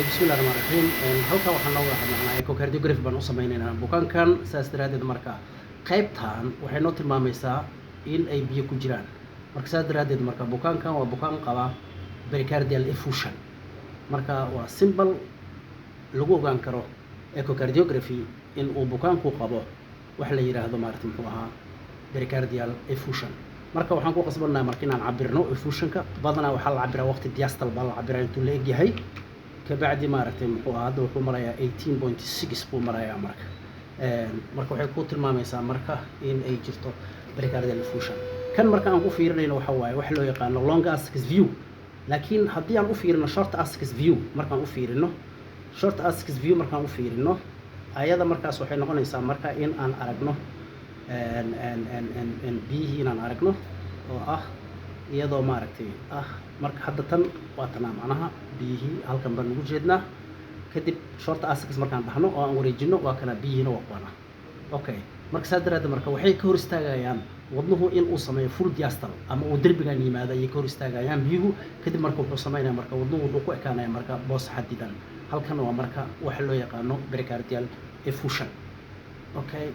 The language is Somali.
Bismillahi raxmaan raxiim. Halkan waxaa nooga macnaa echocardiography baan u sameynaynaa bukaankan. Saas daraaddeed marka qaybtan waxay noo tilmaamaysaa in ay biyo ku jiraan. Marka saas daraaddeed marka bukaankan waa bukaan qaba pericardial effusion. Marka waa simple lagu ogaan karo echocardiography in uu bukaanku qabo wax la yidhaahdo, maarata, muxuu ahaa, pericardial effusion. Marka waxaan ku qasbannahay marka inaan cabirno effusionka. Badanaa waxaa la cabiraa waqti diastole baa la cabiraa intuu la egyahay. Kabacdi, maaragtay, muxuu ahaa, hadda wuxuu marayaa 18.6 buu marayaa. Marka waxay ku tilmaamaysaa marka in ay jirto pericardial effusion. Kan marka aan ku fiirinayno waxa waaye waxa loo yaqaano long axis view, laakiin haddii aan u fiirino short axis view, markaan u fiirino short axis view, markaan u fiirino ayada, markaas waxay noqonaysaa marka in aan aragno biyihii, inaan aragno oo ah iyadoo, maaragtay, ah. Marka hadda tan waa tanaa, macnaha biyihii halkan baan ugu jeednaa. Kadib short axis markaan dhahno oo aan wareejino, waa kana, biyihiina waa kuwana. Okay, marka saas daraaddeed marka waxay ka hor istaagayaan wadnuhu in uu sameeyo full diastole ama uu derbigan yimaado ayay ka hor istaagayaan biyuhu. Kadib marka wuxuu sameynaya, marka wadnuhu wuxuu ku ekaanaya marka boos xadidan. Halkan waa marka waxa loo yaqaano pericardial effusion. Okay.